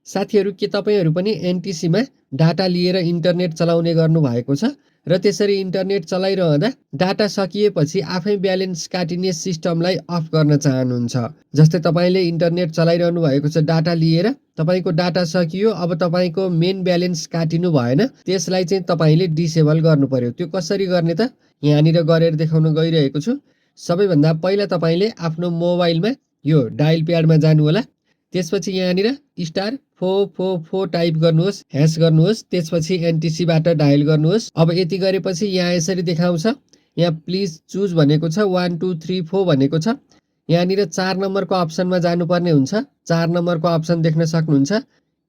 साथीहरू, के तपाईहरू पनि एनटिसीमा डाटा लिएर इन्टरनेट चलाउने गर्नु भएको छ र त्यसरी इन्टरनेट चलाइरहँदा डाटा सकिएपछि आफै ब्यालेन्स काटिने सिस्टमलाई अफ गर्न चाहनुहुन्छ? जस्तै तपाईले इन्टरनेट चलाइरहनु भएको छ, डाटा लिएर तपाईको डाटा सकियो, अब तपाईको मेन ब्यालेन्स काटिनु भएन, त्यसलाई चाहिँ तपाईले डिसेबल गर्नु पर्यो। त्यो कसरी गर्ने त? यहाँनिर गरेर देखाउन गइरहेको छु। सबैभन्दा पहिला तपाईले आफ्नो मोबाइलमा यो डायल प्याडमा जानु होला। त्यसपछि यहाँनिर *444 टाइप गर्नुहोस्, ह्यास गर्नुहोस्, त्यसपछि एनटिसीबाट डायल गर्नुहोस्। अब यति गरेपछि यहाँ यसरी देखाउँछ, यहाँ प्लिज चुज भनेको छ, 1 2 3 4 भनेको छ। यहाँनिर 4 नम्बरको अप्सनमा जानुपर्ने हुन्छ। 4 नम्बरको अप्सन देख्न सक्नुहुन्छ,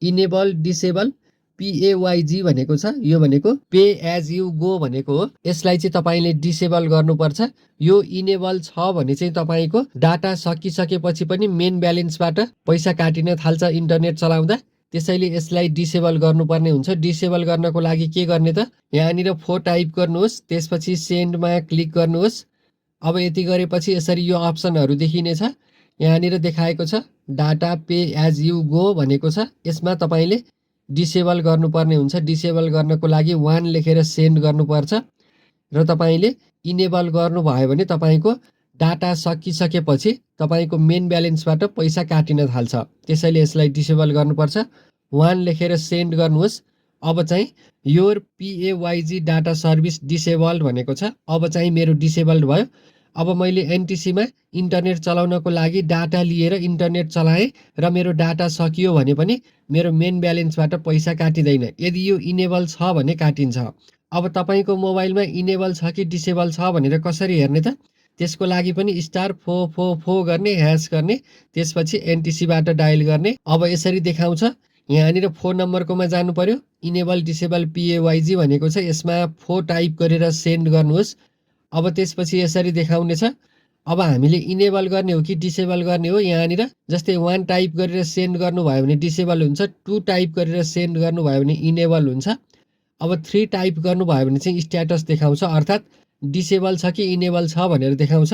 इनेबल डिसेबल PAYG भनेको छ। यो भनेको पे एज यु गो भनेको हो। यसलाई चाहिँ तपाईले डिसेबल गर्नुपर्छ। यो इनेबल छ भने चाहिँ तपाईको डाटा सकिसकेपछि पनि मेन ब्यालेन्सबाट पैसा काटिन थाल्छ इन्टरनेट चलाउँदा। त्यसैले यसलाई डिसेबल गर्नुपर्ने हुन्छ। डिसेबल गर्नको लागि के गर्ने त? यहाँनिर 4 टाइप गर्नुहोस्, त्यसपछि सेन्डमा क्लिक गर्नुहोस्। अब यति गरेपछि यसरी यो अप्सनहरू देखिनेछ। यहाँनिर देखाएको छ data pay as you go भनेको छ। यसमा तपाईले डिसेबल गर्नुपर्ने हुन्छ। डिसेबल गर्नको लागि 1 लेखेर सेन्ड गर्नुपर्छ र तपाईले इनेबल गर्नुभयो भने तपाईको डाटा सकिसकेपछि तपाईको मेन ब्यालेन्सबाट पैसा काटिन थाल्छ। त्यसैले यसलाई डिसेबल गर्नुपर्छ। 1 लेखेर सेन्ड गर्नुहोस्। अब चाहिँ your PAYG data service disabled भनेको छ। अब चाहिँ मेरो डिसेबल्ड भयो। अब मैले एनटिसीमा इन्टरनेट चलाउनको लागि डाटा लिएर इन्टरनेट चलाएँ र मेरो डाटा सकियो भने पनि मेरो मेन ब्यालेन्सबाट पैसा काटिँदैन। यदि यो इनेबल छ भने काटिन्छ। अब तपाईको मोबाइलमा इनेबल छ कि डिसेबल छ भनेर कसरी हेर्ने त? त्यसको लागि पनि *444 गर्ने, ह्यास गर्ने, त्यसपछि एनटिसीबाट डायल गर्ने। अब यसरी देखाउँछ। यहाँनिर 4 नम्बरकोमा जानु पर्यो, इनेबल डिसेबल PAYG भनेको छ। यसमा 4 टाइप गरेर सेन्ड गर्नुहोस्। अब त्यसपछि यसरी देखाउनेछ। अब हामीले इनेबल गर्ने हो कि डिसेबल गर्ने हो? यहाँनिर जस्तै 1 टाइप गरेर सेन्ड गर्नुभयो भने डिसेबल हुन्छ, 2 टाइप गरेर सेन्ड गर्नुभयो भने इनेबल हुन्छ। अब 3 टाइप गर्नुभयो भने चाहिँ स्ट्याटस देखाउँछ, अर्थात् डिसेबल छ कि इनेबल छ भनेर देखाउँछ।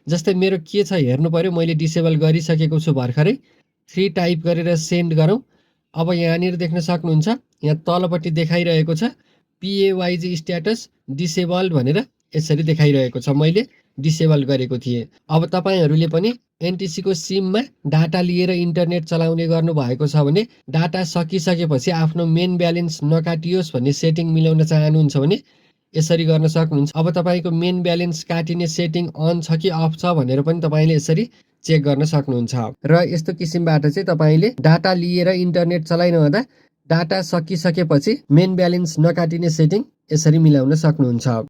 जस्तै मेरो के छ हेर्नु पर्यो, मैले डिसेबल गरिसकेको छु भर्खरै। 3 टाइप गरेर सेन्ड गरौँ। अब यहाँनिर देख्न सक्नुहुन्छ, यहाँ तलपट्टि देखाइरहेको छ PAYG स्ट्याटस डिसेबल्ड भनेर यसरी देखाइरहेको छ। मैले डिसेबल गरेको थिएँ। अब तपाईहरूले पनि एनटिसीको सिममा डाटा लिएर इन्टरनेट चलाउने गर्नु भएको छ भने डाटा सकिसकेपछि आफ्नो मेन ब्यालेन्स नकाटियोस् भन्ने सेटिङ मिलाउन चाहनुहुन्छ भने यसरी गर्न सक्नुहुन्छ। अब तपाईको मेन ब्यालेन्स काटिने सेटिङ अन छ कि अफ छ भनेर पनि तपाईले यसरी चेक गर्न सक्नुहुन्छ। र यस्तो किसिमबाट चाहिँ तपाईले डाटा लिएर इन्टरनेट चलाइरहँदा डाटा सकिसकेपछि मेन ब्यालेन्स नकाटिने सेटिङ यसरी मिलाउन सक्नुहुन्छ।